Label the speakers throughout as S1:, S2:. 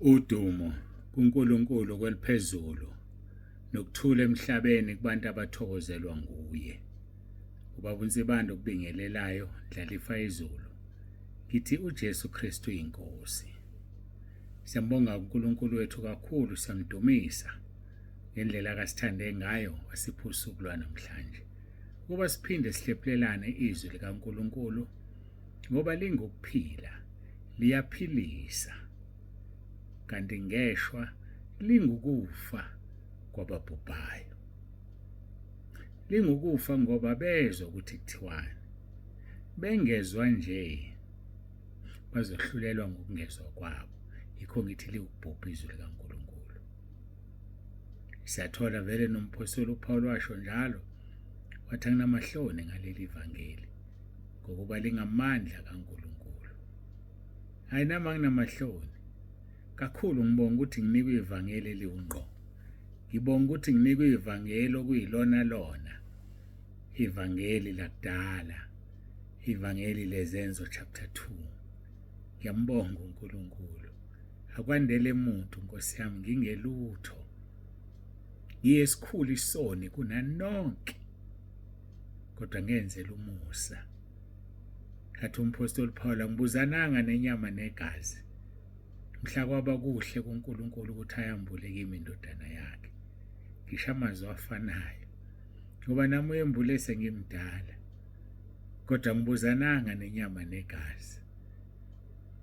S1: Udumo kuNkulunkulu kweliphezulu nokuthula emhlabeni kubantu abathokozelwa nguye. Ubaba uNsibande okubingelelayo Ndlalifa izulu. Ngithi uJesu Kristu inkosi. Siyambonga uNkulunkulu wethu kakhulu siyamdumisa ngendlela akasithande ngayo wasipha usuku lwanamhlanje. Ukuba siphinde sihlephulelane izwi likaNkulunkulu ngoba lingukuphila liyaphilisa kanti ngeshwa lingukufa kwababhubhayo. Lingukufa ngoba bezwa ukuthi kuthiwani, bengezwa nje bazohlulelwa ngokungezwa kwabo. Yikho ngithi liwukubhubha izwi likaNkulunkulu. Siyathola vele nomphostoli uPaul washo njalo, wathi anginamahloni ngaleli vangeli ngokuba lingamandla kaNkulunkulu. Hayi nami anginamahloni kakhulu, ngibonga ukuthi nginikwe ivangeli eliwungqo. Ngibonga ukuthi nginikwe ivangeli okuyilona lona ivangeli lakudala, ivangeli leZenzo chapter 2. Ngiyambonga uNkulunkulu. Akwandele muntu Nkosi yami ngingelutho. Ngiyesikhulu isoni kunanonke. Kodwa ngenzela umusa. Athi umphostoli Paul angibuzananga nenyama negazi. Mhla kwaba kuhle kuNkulunkulu ukuthi ayambule kimi indodana yakhe. Ngisho amazwi afanayo. Ngoba nami uyembule sengimdala. Kodwa ngibuzananga nenyama negazi.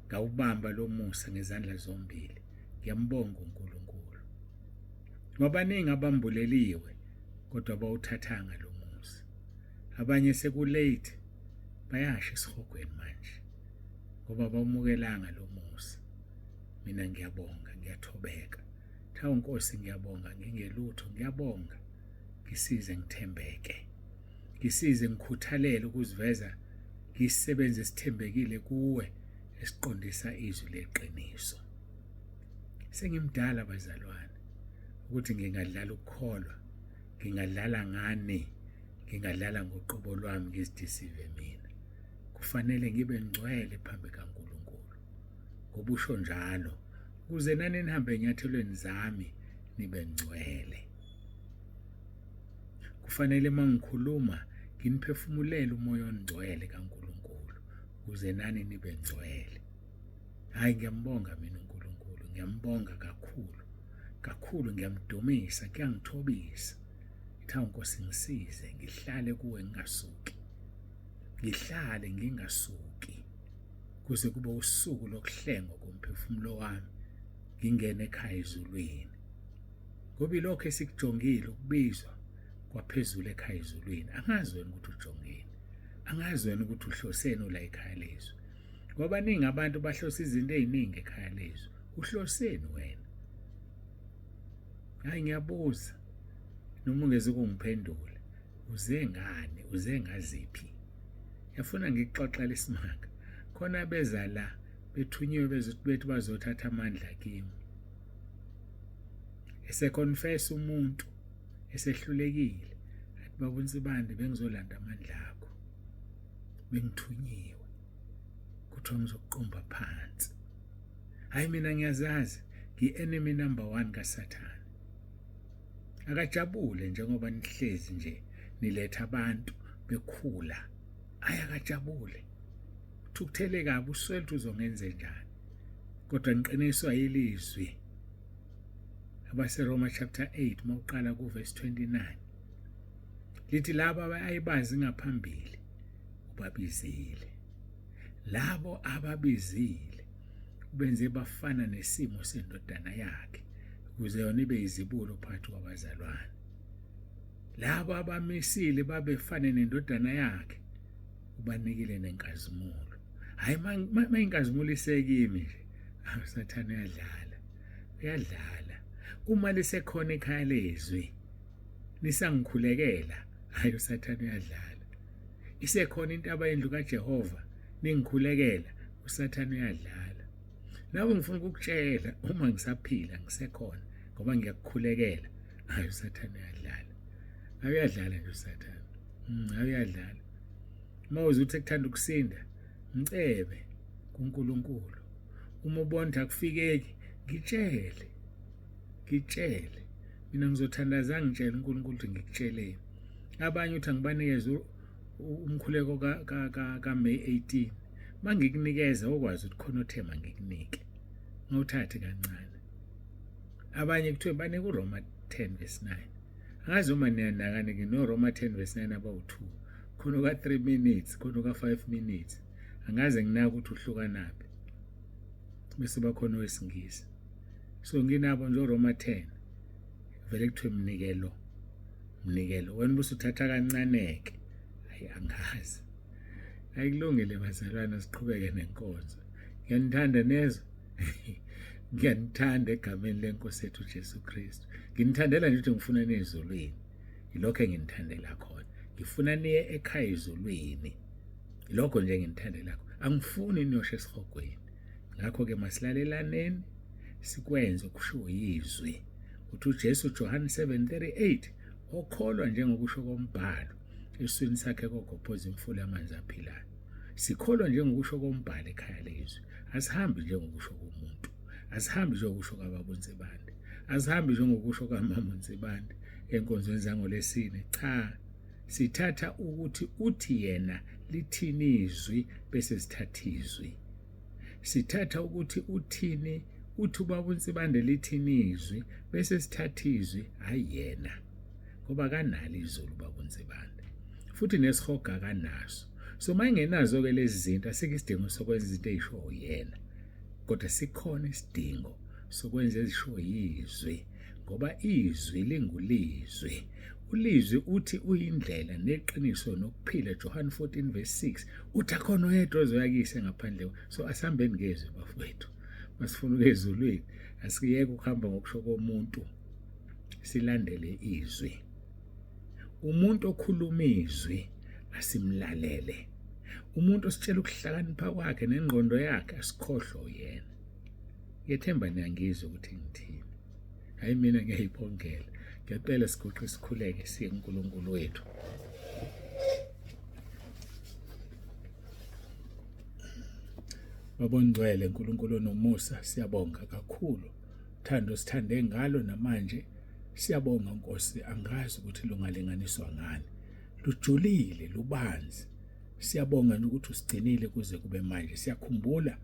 S1: Ngawubamba lo musa ngezandla zombili. Ngiyambonga uNkulunkulu. Ngoba ningi abambuleliwe kodwa bawuthathanga lo musa. Abanye sekulate bayasha esihogweni manje ngoba bawumukelanga lo musa. Mina ngiyabonga, ngiyathobeka. Thawu Nkosi ngiyabonga ngingelutho ngiyabonga. Ngisize ngithembeke. Ngisize ngikhuthalele ukuziveza ngisisebenzi esithembekile kuwe esiqondisa izwi leqiniso. Sengimdala bazalwane ukuthi ngingadlala ukukholwa, ngingadlala ngani, ngingadlala ngoqobo lwami ngizidisive mina. Kufanele ngibe ngcwele phambi kaNkulunkulu. Ngoba usho njalo ukuze nani nihambe enyathelweni zami nibe ngcwele. Kufanele uma ngikhuluma nginiphefumulele umoya ongcwele kaNkulunkulu ukuze nani nibe ngcwele. Hayi ngiyambonga mina uNkulunkulu, ngiyambonga kakhulu. Kakhulu ngiyamdumisa, kuyangithobisa. Ngithi awu Nkosi ngisize ngihlale kuwe ngingasuki. Ngihlale ngingasuki kuze kube usuku lokuhlengwa komphefumulo wami ngingene ekhaya ezulwini. Ngoba ilokho esikujongile ukubizwa kwaphezulu ekhaya ezulwini. Angazi wena ukuthi ujongeni. Angazi wena ukuthi uhloseni ula ekhaya lezwi. Ngoba baningi abantu bahlose izinto eziningi ekhaya lezwi. Uhloseni wena? Hayi ngiyabuza. Noma ungeze ukungiphendula. Uze ngani? Uze ngaziphi? Yafuna ngikuxoxela isimanga. Khona beza la bethunyiwe bezothi bethi bazothatha amandla kimi. Eseconfess umuntu esehlulekile athi baba uNsibande bengizolanda amandla akho. Bengithunyiwe. Kuthiwa ngizokuqumba phansi. Hayi mina ngiyazazi ngi-enemy number 1 kaSathane. Akajabule njengoba nihlezi nje niletha abantu bekhula. Hayi akajabule. Uthukuthele kabi uswele ukuthi uzongenze njani. Kodwa ngiqiniswa yilizwi. AbaseRoma chapter 8 mawuqala kuverse 29. Lithi laba abayibazi ngaphambili ubabizile. Labo ababizile ubenze bafana nesimo sendodana yakhe ukuze yona ibe izibulo phakathi kwabazalwane. Labo abamisile babefane nendodana yakhe ubanikile nenkazimulo. Hayi ma inkazimulo isekimi nje, awu Sathane uyadlala. Uyadlala. Uma lisekhona ekhaya lezwi nisangikhulekela, hayi uSathane uyadlala. Isekhona intaba yendlu kaJehova ningikhulekela, uSathane uyadlala. Nawe ngifuna ukukutshela uma ngisaphila ngisekhona ngoba ngiyakukhulekela, hayi uSathane uyadlala. Hayi uyadlala nje uSathane. Hayi uyadlala. Uma uzwa ukuthi ekuthanda ukusinda, mcebe kuNkulunkulu. Uma ubona ukuthi akufikeki, Ngitshele, ngitshele. Mina ngizothandaza ngitshele uNkulunkulu ukuthi ngikutsheleni. Abanye uthi angibanikeze umkhuleko ka-May 18. Mangikunikeza okwazi ukuthi khona othema ngikunike. Ngawuthathe kancane. Abanye kuthiwe banike uRoma 10 verse 9. Angazi uma niyanakane ke noRoma 10 verse 9 abawu-2. Khona ka-3 minutes, khona ka-5 minutes. Angaze nginake ukuthi uhlukanaphi. Bese bakhona owesingisi. So nginabo nje uRoma 10. Vele kuthiwe mnikelo. Mnikelo. Wena ubusuthatha kancaneke. Hayi angazi. Ayikulungile bazalwane siqhubeke nenkonzo. Ngiyanithanda nezwa. Ngiyanithanda egameni lenkosi yethu uJesu Kristu. Nginithandela nje ukuthi ngifuna niye ezulwini. Yilokho enginithandela khona. Ngifuna niye ekhaya ezulwini. Yilokho nje enginithandela khona. Angifuni niyosha esihogweni. Ngakho-ke masilalelaneni sikwenze okushiwo yizwi. Uthi uJesu Johane 7:38 okholwa njengokusho kombhalo esiswini sakhe kogobhoza imfula yamanzi aphilayo. Sikholwa njengokusho kombhalo ekhaya lezwi. Asihambi njengokusho komuntu. Asihambi njengokusho kababa uNsibande. Asihambi njengokusho kamama uNsibande enkonzweni zangolesine. Cha, sithatha ukuthi uthi yena lithini izwi bese sithatha izwi. Sithatha ukuthi uthini uthi ubaba uNsibande lithini izwi bese sithatha izwi hayi yena ngoba kanalo izulu ubaba uNsibande futhi nesihoga akanaso. So uma engenazo-ke lezi zinto asikho isidingo sokwenza izinto ey'showo yena kodwa sikhona isidingo sokwenza ezishowo yizwi ngoba izwi lingulizwi. Ulizwi uthi uyindlela neqiniso nokuphila John 14 verse 6 uthi akhona oyedwa ozoyakise ngaphandle. So asihambeni ngezwi bafowethu, masifuna ukuya ezulwini asiyeke ukuhamba ngokusho komuntu, silandele izwi. Umuntu okhuluma izwi asimlalele. Umuntu ositshela ukuhlakanipha kwakhe nengqondo yakhe asikhohlwe yena. Ngiyethemba niyangizwa ukuthi ngithini. Hayi mina ngiyayibongela. Ngiyacela siguqe sikhuleke siye kuNkulunkulu wethu. Baba ongcwele uNkulunkulu onomusa siyabonga kakhulu. Thando sithande ngalo namanje siyabonga Nkosi angazi ukuthi lungalinganiswa ngani. Lujulile lubanzi. Siyabonga ukuthi usigcinile kuze kube manje. Siyakhumbula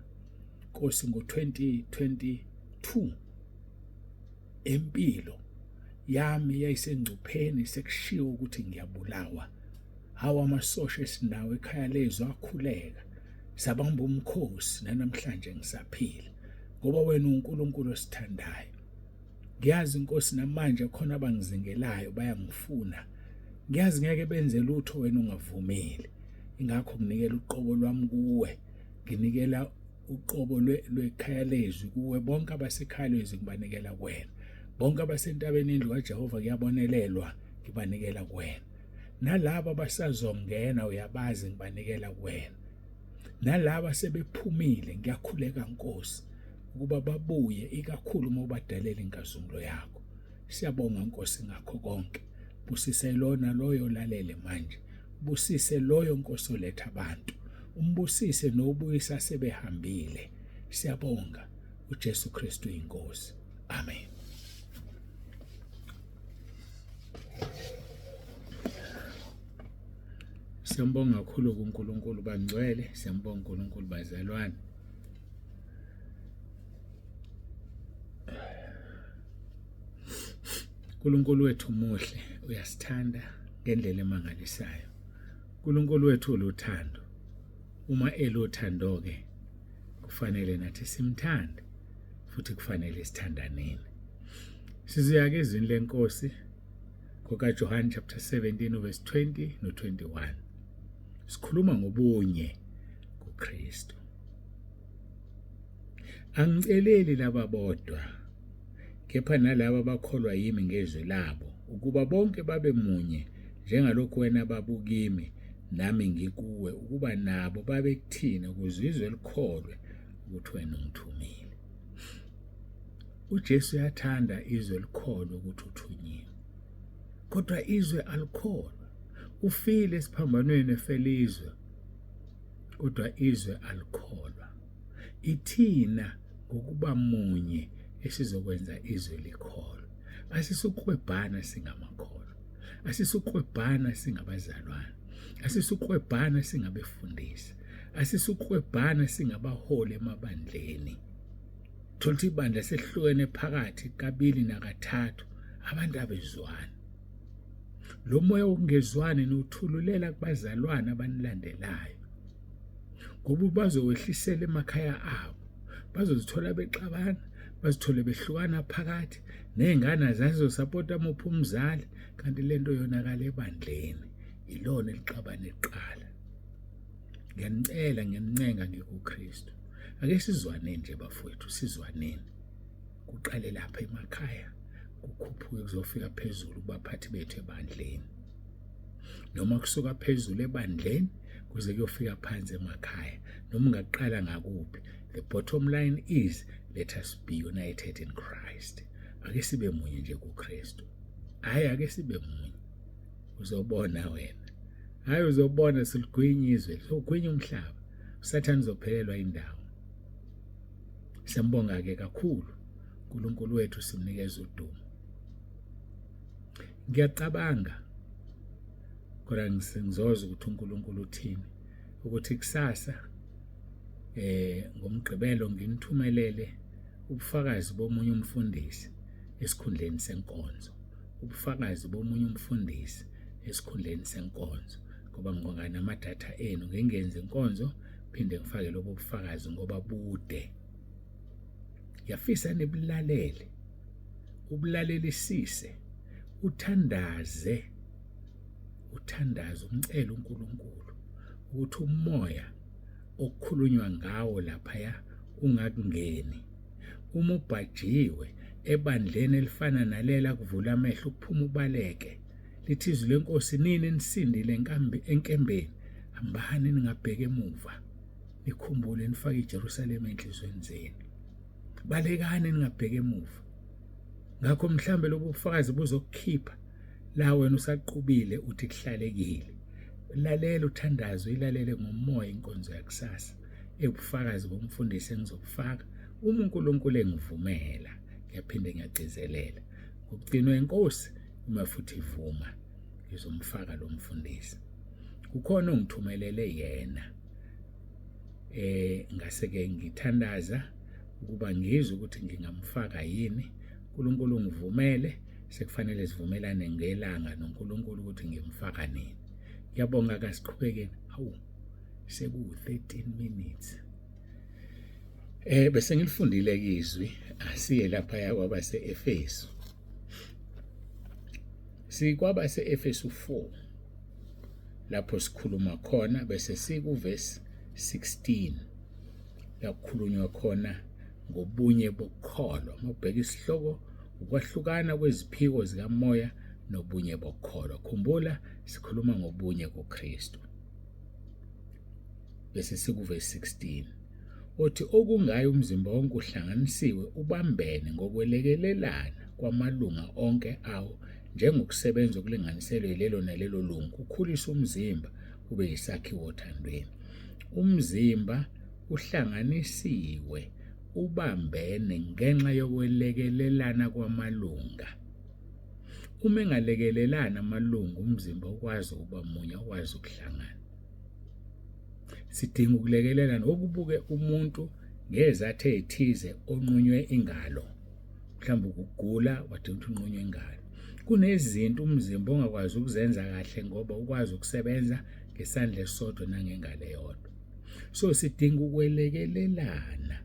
S1: Nkosi ngo-2022 empilo yami yayisengcupheni sekushiwo ukuthi ngiyabulawa. Hawu amasosha esinawo ekhaya lezwe akhuleka sabamba umkhosi nanamhlanje ngisaphila ngoba wena uNkulunkulu osithandayo. Ngiyazi Nkosi namanje khona abangizingelayo bayangifuna. Ngiyazi ngeke benze lutho wena ungavumile. Ingakho nginikela uqobo lwami kuwe. Nginikela uqobo lwekhaya lezwi kuwe bonke abasekhaya lezwi ngibanikela kuwena. Bonke abasentabeni indlu kaJehova kuyabonelelwa ngibanikela kuwena. Nalabo abasazongena uyabazi ngibanikela kuwena. Nalaba sebephumile ngiyakhuleka Nkosi ukuba babuye ikakhulu uma ubadalela inkazimulo yakho. Siyabonga Nkosi ngakho konke. Busise lona loyo lalele manje. Busise loyo Nkosi oletha abantu. Umbusise nobuyisa sebehambile. Siyabonga uJesu Kristu inkosi. Amen. Siyambonga kakhulu kuNkulunkulu bangcwele, siyambonga uNkulunkulu bazalwane. uNkulunkulu wethu muhle, uyasithanda ngendlela emangalisayo. uNkulunkulu wethu uluthando. Uma eluthando-ke kufanele nathi simthande futhi kufanele sithandaneni. Sizoya-ke ezwini lenkosi ngokaJohane chapter 17 verse 20 no-21. Sikhuluma ngobunye kuKristu. Angiceleli laba bodwa kepha nalaba abakholwa yimi ngezwi labo ukuba bonke babe munye njengalokhu wena Baba ukimi nami ngikuwe ukuba nabo babe kuthina ukuze izwe likholwe ukuthi wena ungithumile. UJesu uyathanda izwe likholwe ukuthi uthunyiwe. Kodwa izwe alikholwa. Ufile esiphambanweni efela izwe. Kodwa izwe alikholwa. Ithina ngokuba munye esizokwenza izwe likholwe. Asisukwebhana singamakholwa, asisukwebhana singabazalwane, asisukwebhana singabefundisi, asisukwebhana singabaholi emabandleni. Thola ukuthi ibandla sehlukene phakathi kabili nakathathu, abantu abezwani. Lo moya wokungezwani niwuthululela kubazalwane abanilandelayo, ngoba bazowehlisela emakhaya abo, bazozithola bexabana, bazithole behlukana phakathi, ney'ngane azazizosapota muphi umzali, kanti le nto yonakala ebandleni, ilona elixabane kuqala. Ngiyanicela, ngiyanincenga ngikuKristu, ake sizwaneni nje bafowethu, sizwaneni. Kuqale lapha emakhaya, kukhuphuke kuzofika phezulu kubaphathi bethu ebandleni, noma kusuka phezulu ebandleni kuze kuyofika phansi emakhaya, noma ungaqala ngakuphi. The bottom line is, let us be united in Christ. Ake sibe munye nje kuKristu. Hhayi, ake sibe munye, uzobona wena. Hhayi, uzobona siligwinya izwe, sogwinya umhlaba, uSathane uzophelelwa indawo. Siyambonga-ke kakhulu uNkulunkulu wethu, simnikeza udumo. Ngiyacabanga kodwa ngizozwa ukuthi uNkulunkulu uthini, ukuthi kusasa ngoMgqibelo nginithumelele ubufakazi bomunye umfundisi esikhundleni senkonzo, ubufakazi bomunye umfundisi esikhundleni senkonzo, ngoba ngonga namadatha enu, ngingenze inkonzo phinde ngifake lobo bufakazi ngoba bude. Ngiyafisa nibulalele, ubulalelisise, uthandaze, uthandaze umcele uNkulunkulu ukuthi umoya okukhulunywa ngawo laphaya ungakungeni. Uma ubhajiwe ebandleni elifana nalela, kuvula amehlo ukuphuma ubaleke. Lithi izwi lenkosi, nini enisindile enkembeni, hambani ningabheki emuva, nikhumbule nifake iJerusalema enhliziyweni zenu. Balekani ningabheki emuva. Ngakho mhlambe lobu bufakazi buzokukhipha la wena usaqubile uthi kuhlalekile. Lalela uthandazo, ilalele ngomoya inkonzo yakusasa ebufakazi bomfundisi engizobufaka uma uNkulunkulu engivumela. Ngiyaphinde ngiyagcizelela, ngokugcinwa inkosi uma futhi ivuma ngizomfaka lo mfundisi. Kukhona ongithumelele yena, ngase ke ngithandaza ukuba ngizwe ukuthi ngingamfaka yini. uNkulunkulu ngivumele, sekufanele sivumelane ngelanga noNkulunkulu ukuthi ngimfaka nini. Ngiyabonga, kasiqhubekeni. Hawu, seku-13 minutes. Bese ngilifundile izwi, asiye lapha kwabase-Efesu. Sikwabase-Efesu 4 lapho sikhuluma khona, bese sikuvesi 16 la kukhulunywa khona ngobunye bokukholwa. Uma ubheka isihloko, ukwahlukana kweziphiwo zikamoya nobunye bokukholwa. Khumbula, sikhuluma ngobunye kuKristu. Bese sikuvesi 16 othi okungayo umzimba wonke uhlanganisiwe ubambene ngokwelekelelana kwamalunga onke awo njengokusebenza okulinganiselwe yilelo nalelo lungu, kukhulisa umzimba ube yisakhiwo othandweni. Umzimba uhlanganisiwe ubambene ngenxa yokwelekelelana kwamalunga. Uma engalekelelana amalungu, umzimba ukwazi ukuba munye, ukwazi ukuhlangana. Sidinga ukulekelelana. Okubuke umuntu ngezathu ezithize onqunywe ingalo, mhlawumbe ukugula wadinga ukuthi unqunywe ingalo. Kunezinto umzimba ongakwazi ukuzenza kahle ngoba ukwazi ukusebenza ngesandla esisodwa nangengalo eyodwa. So sidinga ukwelekelelana,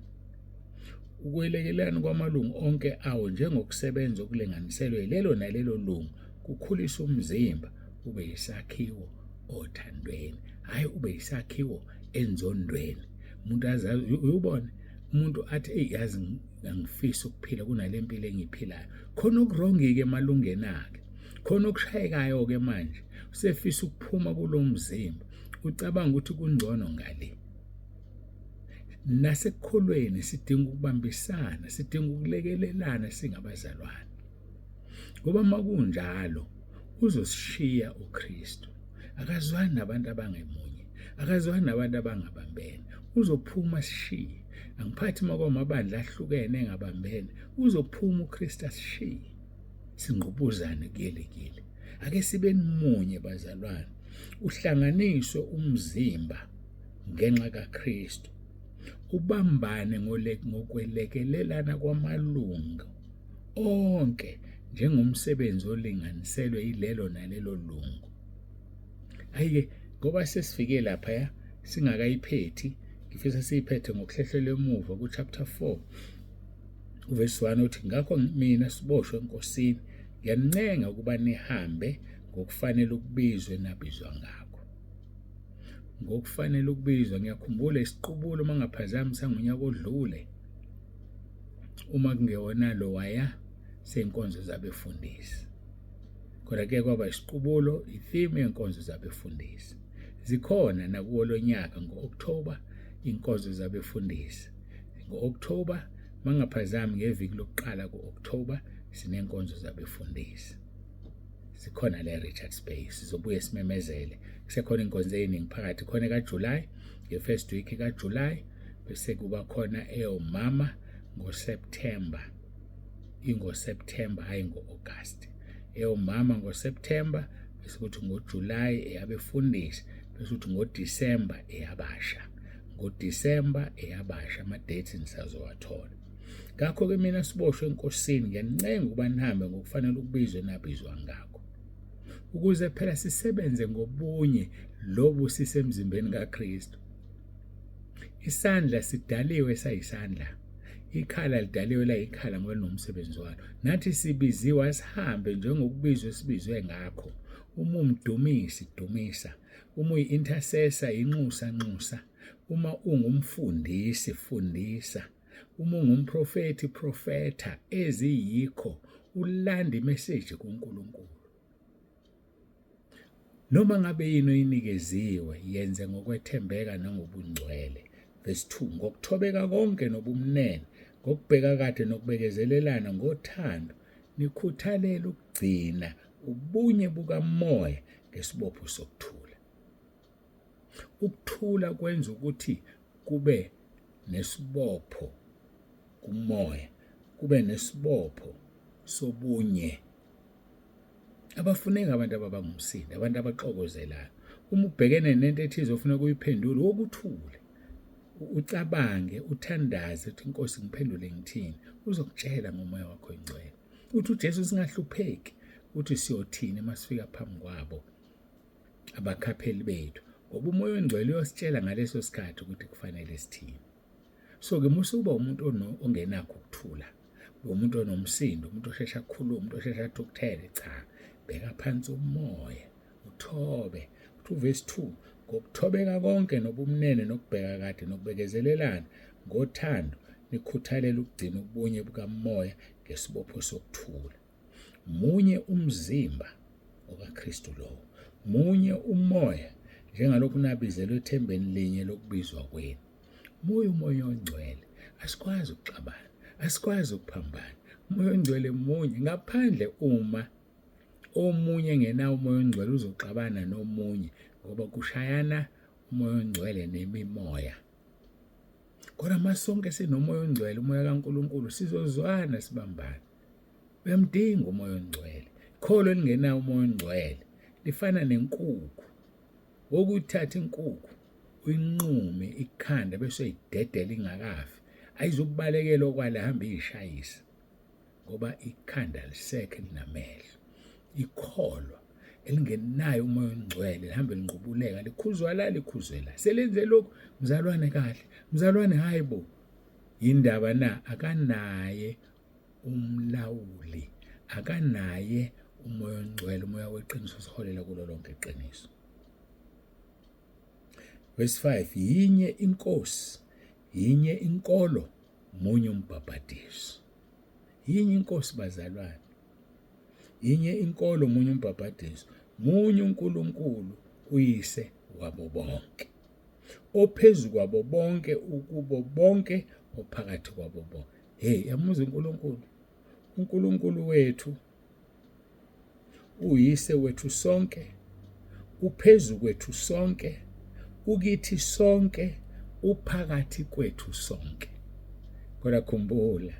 S1: ukwelekelelana kwamalungu onke awo njengokusebenza okulinganiselwe yilelo nalelo lungu, kukhulisa umzimba ube yisakhiwo othandweni, hhayi ube yisakhiwo enzondweni. Umuntu azazi, uyubone umuntu athi, eyi yazi angifisi ukuphila kunale mpilo engiyiphilayo. Khona okurongi-ke emalungeni akhe, khona okushayekayo-ke manje, usefisa ukuphuma kulo mzimba, ucabanga ukuthi kungcono ngale. Nasekukholweni sidinga ukubambisana, sidinga ukulekelelana singabazalwane, ngoba uma kunjalo uzosishiya uKristu. Akazwani nabantu abangemunye, akazwani nabantu abangabambene, uzophuma sishiye. Angiphathi uma kwamabandla ahlukene engabambene, uzophuma uKristu asishiye. Singqubuzane kuyelekile. Ake sibeni munye bazalwane. Uhlanganiswe umzimba ngenxa kaKristu. Ubambane ngokwelekelelana kwamalungu onke njengomsebenzi olinganiselwe yilelo nalelo lungu. Ayike ngoba sesifike lapha ya singakayiphethi ngifisa siyiphethe ngokuhlehlela emuva ku-chapter 4 uvesi 1 uthi ngakho mina siboshwe enkosini ngiyancenga ukuba nihambe ngokufanele ukubizwe nabizwa ngakho ngokufanele ukubizwa ngiyakhumbula isiqubulo uma ngaphazami sangonyaka odlule uma kungewona lowaya seyinkonzo zabefundisi Kodwa ke kwaba isiqubulo i-theme yenkonzo zabefundisi. Zikhona nakuwo lo nyaka ngo-October inkonzo zabefundisi. Ngo-October mangaphazami ngeviki lokuqala ku-October sinenkonzo zabefundisi. Zikhona le Richards Bay sizobuye simemezele. Kusekhona inkonzo eziningi phakathi khona kaJuly nge-first week kaJuly bese kuba khona eyomama ngoSeptember. ingoSeptember hhayi ngo-August. Eyomama ngoSeptember bese kuthi ngoJuly eyabefundisi bese kuthi ngoDisemba eyabasha. NgoDisemba eyabasha ama-dates nisazowathola. Ngakho-ke mina siboshwe enkosini ngiyanincenga ukuba nihambe ngokufanele ukubizwe nabizwa ngakho. Ukuze phela sisebenze ngobunye lobu sisemzimbeni kaKristu. Isandla sidaliwe sayisandla. Ikhala lidaliwe layikhala ngoba linomsebenzi walo. Nathi sibiziwe asihambe njengokubizwa esibizwe ngakho. Uma umdumisi dumisa, uma uyi-intercessor inxusa nxusa, uma ungumfundisi fundisa, uma ungumprofethi profetha eziyikho ulanda imeseji kuNkulunkulu. Noma ngabe yini oyinikeziwe, yenze ngokwethembeka nangobungcwele. Verse 2 Ngokuthobeka konke nobumnene, ngokubheka kade nokubekezelelana ngothando, nikhuthalele ukugcina ubunye bukamoya ngesibopho sokuthula. Ukuthula kwenza ukuthi kube nesibopho kumoya, kube nesibopho sobunye. Abafuneki abantu ababangumsindo, abantu abaxokozelayo. Uma ubhekene nento ethize ofuna ukuyiphendula, wokuthule. Ucabange, uthandaze uthi Nkosi ngiphendule ngithini. Uzokutshela ngomoya wakho oyingcwele. Uthi uJesu singahlupheki, uthi siyothini uma sifika phambi kwabo abakhapheli bethu. Ngoba umoya oyingcwele uyositshela ngaleso sikhathi ukuthi kufanele sithini. So-ke musa ukuba umuntu ongenakho ukuthula, umuntu onomsindo, umuntu oshesha akhulume, umuntu oshesha athukuthele. Cha, bheka phansi umoya, uthobe. Uthi uvesi 2, ngokuthobeka konke nobumnene nokubheka kade nokubekezelelana ngothando nikhuthalele ukugcina ubunye bukamoya ngesibopho sokuthula. Munye umzimba okaKristu lowo, munye umoya njengalokhu nabizelwe ethembeni linye lokubizwa kwenu. Muye umoya ongcwele, asikwazi ukuxabana, asikwazi ukuphambana. Umoya ongcwele munye, ngaphandle uma omunye engenawo umoya ongcwele uzoxabana nomunye ngoba kushayana umoya ongcwele nemimoya. Kodwa uma sonke sinomoya ongcwele, umoya kaNkulunkulu, sizozwana sibambane. Uyamdinga umoya ongcwele. Ikholo elingenawo umoya ongcwele lifana nenkukhu. Wokuyithatha inkukhu uyinqume ikhanda bese uyidedela ingakafi, ayizukubalekela okwale hambe iyishayisa ngoba ikhanda lisekho linamehlo. Ikholwa elingenayo umoya ongcwele lihambe linqubuleka likhuzwa la likhuzwe la selenze lokhu mzalwane kahle mzalwane hayi bo yindaba na akanaye umlawuli akanaye umoya ongcwele umoya weqiniso siholela kulo lonke iqiniso. Verse 5 yinye inkosi yinye inkolo munye umbhabhadiso. Yinye inkosi bazalwane yinye inkolo munye umbhabhadiso munye uNkulunkulu uyise wabo bonke ophezu kwabo bonke ukubo bonke ophakathi kwabo bonke. Hey yamuza uNkulunkulu. UNkulunkulu wethu uyise wethu sonke, uphezu kwethu sonke, ukithi sonke, uphakathi kwethu sonke. Kodwa khumbula,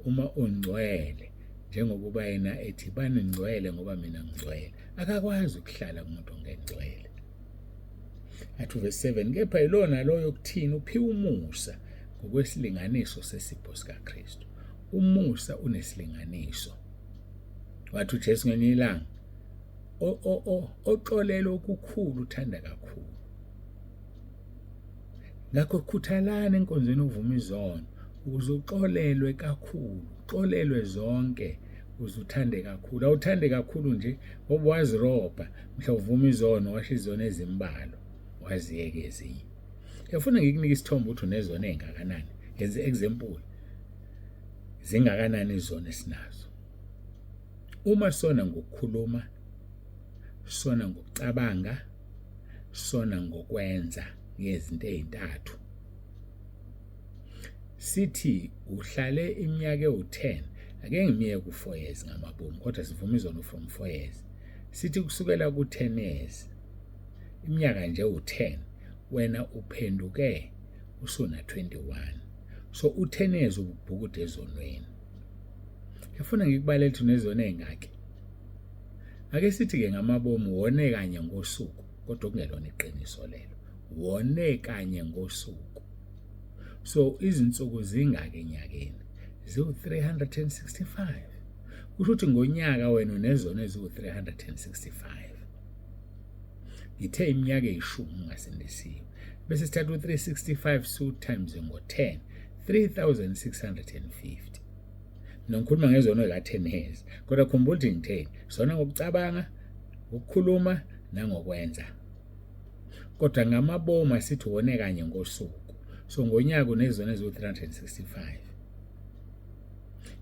S1: uma ungcwele njengokuba yena ethi baningcwele ngoba mina ngingcwele, akakwazi ukuhlala kumuntu ongengcwele. Athi verse 7, kepha yilona loyo kuthini uphiwa umusa ngokwesilinganiso sesipho sikaKristu. Umusa unesilinganiso. Wathi uJesu ngelinye ilanga, oxolela okukhulu uthanda kakhulu. Ngakho khuthalani enkonzweni yokuvuma izono ukuze uxolelwe kakhulu, uxolelwe zonke ukuze uthande kakhulu. Awuthande kakhulu nje ngoba wazirobha mhla uvuma izono washo izono ezimbalwa waziyeka ezinye. Ngiyafuna ngikunike isithombe ukuthi unezono ezingakanani. Ngenze example. Zingakanani izono esinazo? Uma sona ngokukhuluma, sona ngokucabanga, sona ngokwenza ngezinto ezintathu. Sithi uhlale iminyaka ewu-10, ake ngimiyeke ku-4 years ngamabomu, kodwa sivuma izono from 4 years. Sithi kusukela ku-10 years, iminyaka nje ewu-10, wena uphenduke usuna 21. So u-10 years ububhukuda ezonweni. Ngifuna ngikubalele ukuthi unezono ezingaki. Ake sithi-ke ngamabomu wone kanye ngosuku, kodwa okungelona iqiniso lelo. Wone kanye ngosuku. So izinsuku zingaki enyakeni? Ziwu-365. Kusho ukuthi ngonyaka wena unezono eziwu-365. Ngithe iminyaka eyishumi ungasindisiwe. Bese sithatha u-365 su times ngo-10, 3650. Mina ngikhuluma ngezono eka-10 years. Kodwa khumbula ukuthi ngitheni, sona ngokucabanga, ukukhuluma nangokwenza. Kodwa ngamabomu asithi wone kanye ngosuku. So ngonyaka unezono eziwu-365.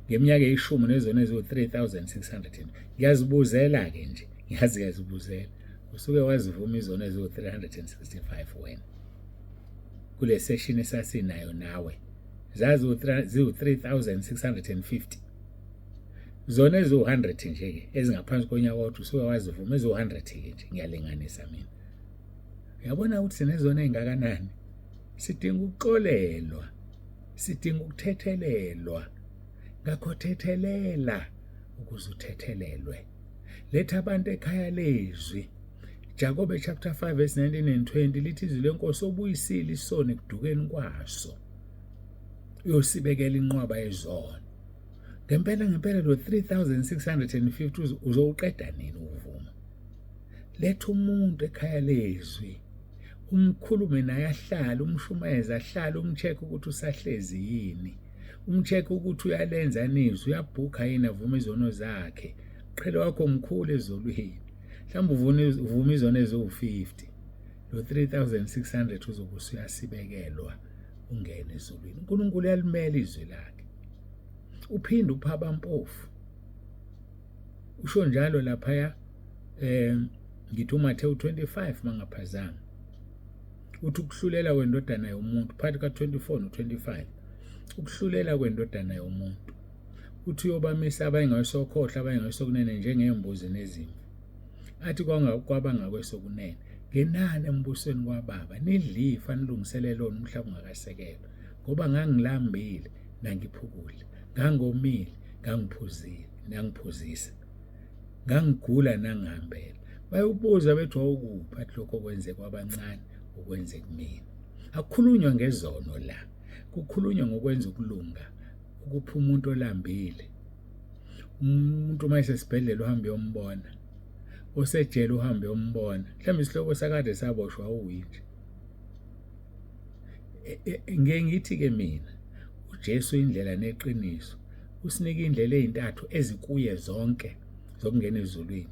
S1: Ngeminyaka eyishumi unezono eziwu-3600. Ngiyazibuzela-ke nje, ngiyazi ngiyazibuzela. Usuke wazivuma izono eziwu-365 wena. Kule session esasinayo nawe. Zazi ziwu-3650. Zona eziwu-100 nje-ke ezingaphansi konyaka kodwa usuke wazivuma eziwu-100-ke nje ngiyalinganisa mina. Uyabona ukuthi sinezona ezingakanani? Sidinga ukuxolelwa, sidinga ukuthethelelwa. Ngakho thethelela ukuze uthethelelwe. Letha abantu ekhaya lezwi. Jakobe chapter 5 verse 19 and 20 lithi izwi lenkosi obuyisile isono ekudukeni kwaso uyosibekela inqwaba yezono. Ngempela ngempela lo 3650 uzowuqeda nini ukuvuma? Letha umuntu ekhaya lezwi umkhulume naye ahlale umshumayeze ahlale umcheck ukuthi usahlezi yini umcheck ukuthi uyalenza nizwi uyabhukha yini avume izono zakhe qhele wakho mkhulu ezulwini mhlawumbe uvuma izono eziwu-50 lo 3600 uzobe usuyasibekelwa ungene ezulwini. uNkulunkulu uyalimela izwi lakhe, uphinde upha abampofu. Usho njalo laphaya ngithi uMathewu 25 mangaphazami, uthi ukuhlulela kwendodana yomuntu phakathi ka-24 no-25, ukuhlulela kwendodana yomuntu uthi uyobamisa abanye ngakwesokhohlo abanye ngakwesokunene njengey'mbuzi nezimvu. Athi kwaba ngakwesokunene, ngenani embusweni kwababa nidlifa nilungiselele lona umhlaba ungakasekelwa, ngoba ngangilambile nangipha ukudla, ngangomile ngangiphuzile nangiphuzisa, ngangigula nangihambela. Bayobuza bethi wawukuphi, athi lokho okwenze kwabancane ukwenze kumina. Akukhulunywa ngezono la, kukhulunywa ngokwenza ukulunga, ukupha umuntu olambile. Umuntu uma esesibhedlela uhambe uyombona, osejele uhambe uyombona, mhlawumbe isihloko sakade saboshwa awuyinje. Ngeke ngithi-ke mina uJesu indlela neqiniso, usinike indlela ezintathu ezikuye zonke zokungena ezulwini.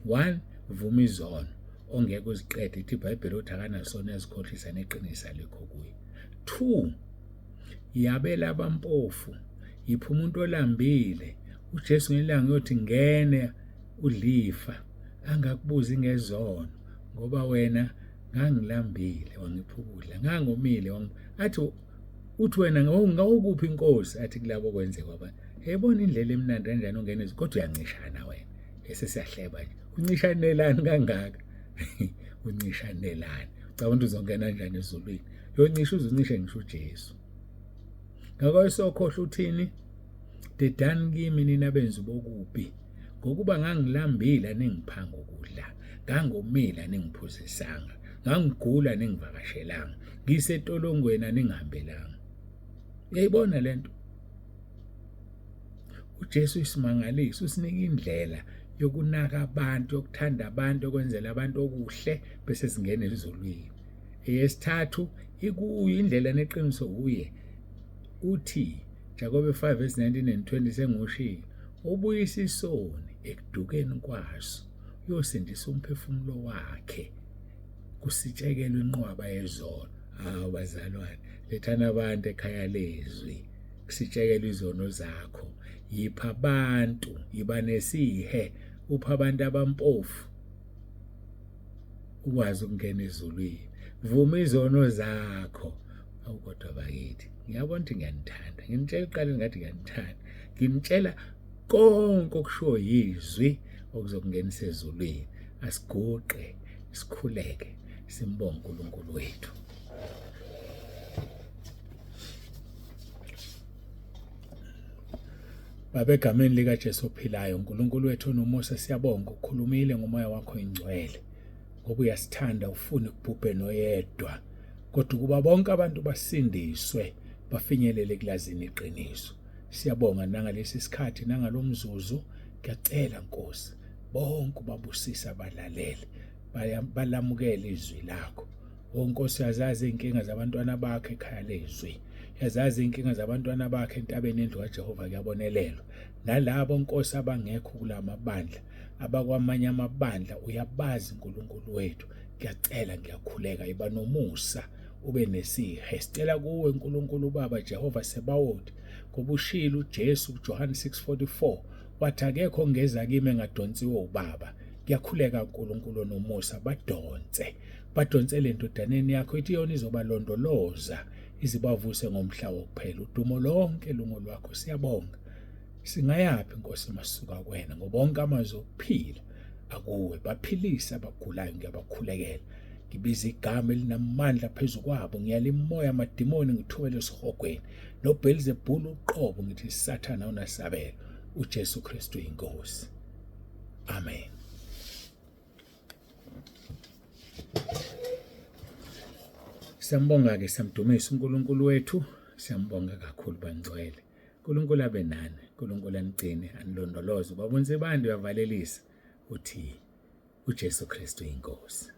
S1: One, vuma izono ongeke uziqede, ithi iBhayibheli uthi akanasono uyazikhohlisa neqiniso alikho kuye. Two, yabela abampofu, yipha umuntu olambile. uJesu ngelanga uyothi ngene udlifa, angakubuzi ngezono, ngoba wena ngangilambile wangipha ukudla, ngangomile athi uthi wena ngawukuphi inkosi, athi kulabo kwenze kwaba. Yayibona indlela emnandi kanjani ongena ezulwini, kodwa uyancishana wena. Bese siyahleba nje, uncishanelani kangaka? Uncishanelani? Ucabanga ukuthi uzongena kanjani ezulwini? Yoncisha uze uncishe ngisho uJesu. Ngakho sokhohle uthini? Dedani kimi nina benzi bokubi, ngokuba ngangilambile aningiphanga ukudla, ngangomile aningiphuzisanga, ngangigula aningivakashelanga, ngisetolongweni aningihambelanga. Uyayibona lento? UJesu isimangaliso usinika indlela yokunaka abantu, yokuthanda abantu, yokwenzela abantu okuhle bese singena ezulwini. Eyesithathu ikuyo indlela neqiniso uye. Uthi Jakobe 5 verse 19 and 20 sengushilo ubuyisa isoni ekudukeni kwaso uyosindisa umphefumulo wakhe kusitshekelwa inqwaba yezono. Hawu bazalwane, lethani abantu ekhaya lezwi kusitshekelwa izono zakho. Yipha abantu, yiba nesihe, upha abantu abampofu ukwazi ukungena ezulwini. Vuma izono zakho. Awu kodwa bakithi, ngiyabona ukuthi ngiyanithanda. Nginitshela ekuqaleni ngathi ngiyanithanda. Nginitshela konke okushiwo yizwi okuzokungenisa ezulwini. Asiguqe, sikhuleke, simbonge uNkulunkulu wethu. Baba, egameni likaJesu ophilayo, uNkulunkulu wethu onomusa, siyabonga ukhulumile ngomoya wakho ingcwele, ngoba uyasithanda ufuni kubhubhe noyedwa, kodwa ukuba bonke abantu basindiswe bafinyelele kulazini iqiniso. Siyabonga nangalesi sikhathi nangalomzuzu, ngiyacela Nkosi bonke ubabusise abalalele balamukele izwi lakho. O Nkosi, uyazazi iy'nkinga zabantwana bakho ekhaya lezwi, uyazazi iy'nkinga zabantwana bakho entabeni endlu kaJehova kuyabonelelwa. Nalabo Nkosi abangekho kula mabandla, abakwamanye amabandla, uyabazi Nkulunkulu wethu. Ngiyacela, ngiyakhuleka, iba nomusa ube nesihe. Sicela kuwe Nkulunkulu uBaba Jehova Sebawoti, ngoba ushilo uJesu kuJohane 6:44 wathi akekho ongeza kimi engadonsiwe uBaba. Ngiyakhuleka Nkulunkulu onomusa, badonse badonsele endodaneni yakho, ithi yona izobalondoloza izibavuse ngomhla wokuphela. Udumo lonke lungolwakho, siyabonga. Singayaphi Nkosi masuka kuwena, ngoba onke amazwi okuphila akuwe. Baphilise abagulayo, ngiyabakhulekela, ngibiza igama elinamandla phezu kwabo, ngiyala imoya amadimoni ngithumele esihogweni noBhelzebhulu uqobo, ngithi Sathana unasabelo, uJesu Kristu inkosi. Amen. Siyambonga-ke, siyamdumisa uNkulunkulu wethu, siyambonga kakhulu bangcwele. uNkulunkulu abe nani, uNkulunkulu anigcine, anilondoloze. Ubaba uNsibande uyavalelisa uthi uJesu Kristu inkosi.